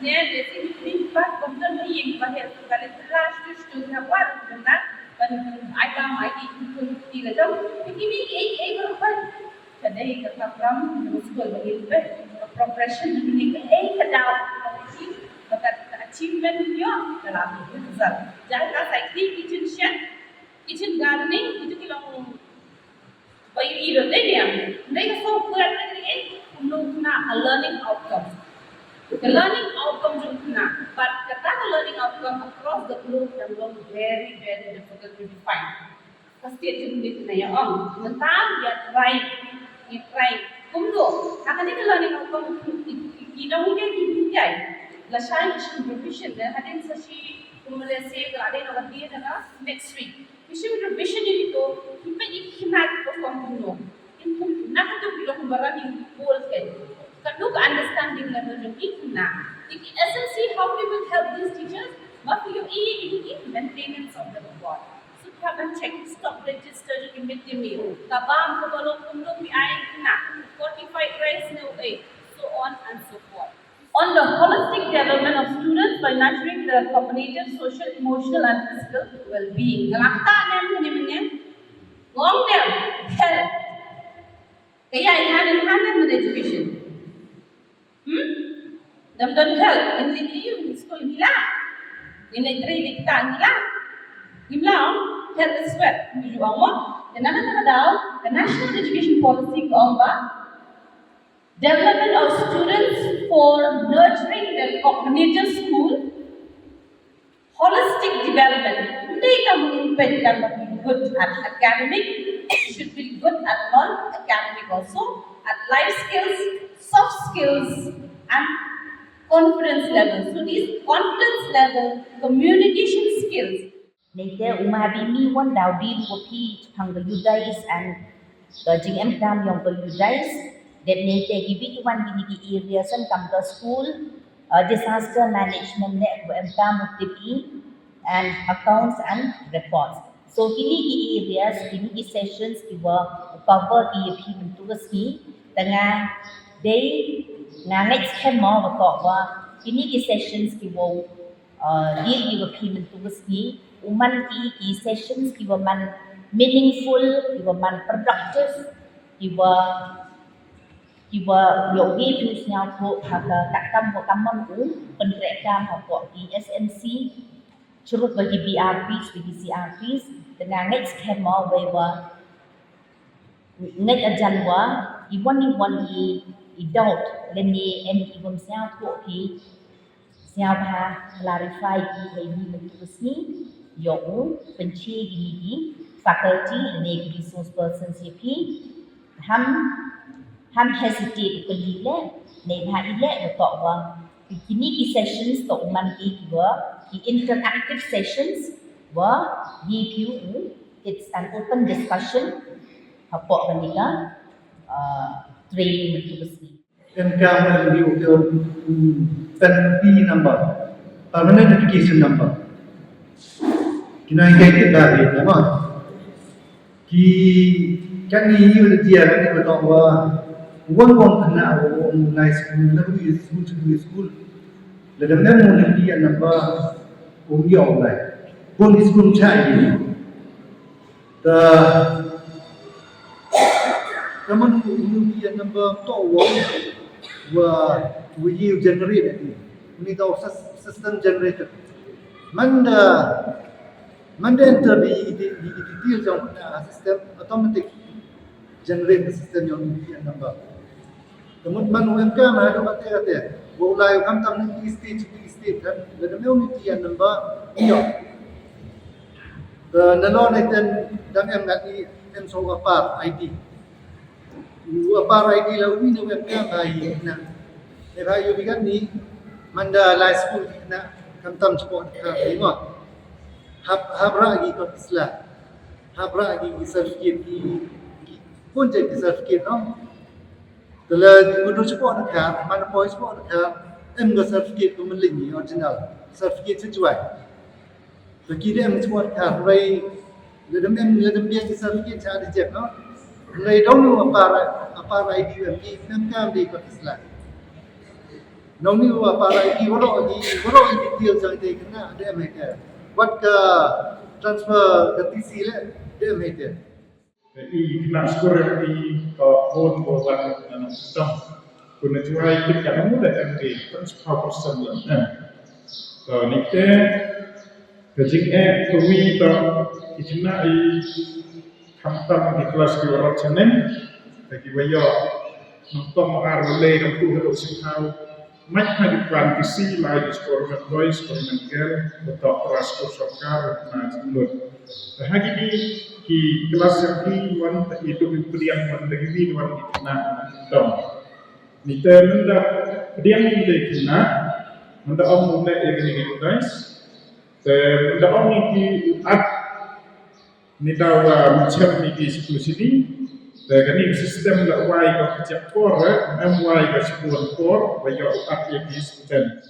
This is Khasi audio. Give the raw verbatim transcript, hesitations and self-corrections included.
Ne, ne si ni ni pat bom don ni ïeng ba her ka le la stu stu na wa na ban ai ba mai di tu ti la dong. Ki ni ki ei ei ba ba. Ka dei ka program na skul ba ngin peit ka progression ni ka ei ka daw ka achievement ïoh ka la result. Jaka sa ki kitchen shed, kitchen gardening, itu ki long ba ïohi ruh dei ne em. Dei ka software na ka dei kumno kane ka learning outcome. Ka learning outcome jong kane, but kata ka learning outcome across the globe dang long very, very difficult to define. Ka state jong ngi kane ïa ong. Mynta ïa try, ïa try. Kumno, ha kane ka learning outcome ki dang ïa ki ïa. Lashai ki shim revision ne, hadien sa shi kumno lashai ka la dei na ka dei na ka next week. Ki shim revision ïa kito, ki peit ïa ki khynnah ki perform kumno. Kin kum na kito ki long baroh ki bol ke. Katno ka understanding level jong ki khynnah. Ïa ki S L C, how we will help these teachers? Ba ki ïohi ïa ki maintenance of the record. So ki hap ban check stock register jong ki mid day meal. Ka bam ka ba long kumno ki ai khynnah. Fortified rice ne u ei. So on and so forth. On the holistic development of students by nurturing their cognitive, social, emotional and physical well-being. Nga la kata ne mynne mynne. Ngong ne health. Ka ïa ïa ne ha ne mynne education. Hmm? Dam dam health. Ngin leit ïa u school ngi la. Ngin leit trei leit kita ngi la. Ngim la ong health is wealth. Ngi ju ong mo. Kane ka daw. The National Education Policy ka ong ba development of students for nurturing the cognitive school, holistic development. Hindi ka mungkin pen kan be good at academic, should be good at non-academic also, at life skills, soft skills, and confidence level. So these confidence level, communication skills, Neite u Mahabimi wan daw di ruh phi chapang ka Judaïs and ka jingem kam yong ka Judaïs. Dep neite ki bit wan kini ki areas an kam ka school, uh, disaster management ne ku em kam u tipi and accounts and reports. So kini ki areas, kini ki sessions ki wa cover ki ya phi mentu ka sngi. Tanga dei nga next time mo wa tok wa kini ki sessions ki wa uh, deal ki wa phi mentu ka sngi, u man ki ki sessions ki wa man meaningful, ki wa man productive, ki wa ki wa yoh ki phi sngewthuh ha ka katkam wa kammon u pynrek kam hapoh ki S M C, churuk wa ki B R Ps, wa ki C R Ps, tanga next time mo wa wa Ngeit ajan wa i wan i wan i, i doubt lane em i bym sngewthuh ki, sngewbha clarify ki ha i ni mynta ka sngi. Ïoh u pynche kini ki faculty lane ki resource persons ïa phi. Ham, ham hesitate u kylli leh, ne bha i leh, u toh wa kini ki sessions toh u man ki ki wa ki interactive sessions wa gi phi u, it's an open discussion hapoh kane ka, uh, training mynta ka sngi. Em kam em di u ke, mm, pen pi number, permanent education number. Kina ke kita di nama. Ki kan ni yu le dia kan ni ba tong wa won won khynnah wa won nai school na ku school school school. Lada mem won le dia number won ïoh nai. Won school cha yi. Ta kaman won le dia number to won wa wa yu generate ni. Ni tau sys-, system generated. Man da Man da enter di, di, di, di detail jong, uh, system automatic generate the system jong U T N number. Te mut man u em kam ha ka mate kate. Wa u lai u khamtam na ki state, ki state kan. Lada me U T N number, ïoh. Te nalor ne ten dang em ngat i em so APAR I D. U APAR I D la u wi ne wek ka ba i na. E ba yu bigan ni man da lai school ki na khamtam chpo ka ni mo. Hap, hap ra gi ko kisla. Hap ra gi ki certificate ki, ki pun je ki certificate no. Te la ngun chpo ka, man poi chpo ka. Em ga certificate ko mling ni original. Certificate se chuai. Te ki dem chuat ka rei, le dem em, le dem biang ki certificate cha di jep no. Rei dong nu APAR, APAR I D em ki, em kam di ko kisla. Nong ni APAR I D waro di, waro di detail jong te kena dem he te. Wat ka transfer ka T C le dem he te. Ka i khynnah skul i ka phone ko ban nang stam. Ko na chuai tik ka namu da em ke kan sepah persen la em. Ka ni te ka jing eh ka wi ta i khynnah i khamtam i klas ki warat chaneng. Ka ki wa ïoh nang tong ar le kam tu hadu sipau. Mach ha ki kwan ki si lai ki skur ngan boy, skur ngan girl, betok ras skur sorkar, na jinglut. Te ha ki ni ki klas yang ki wan te i duk i pdiang wan te ki ni wan ki khynnah na ki tong. Ni te mynda pdiang ni te khynnah, mynda ong mynda i ni ki klas. Te mynda ong ni ki at Ni daw, ah, mynshem ni ki situ sini. Te kani ka system la wai ka kjak por, eh, em wai ka situ por, ba ïoh u ap ïa ki student.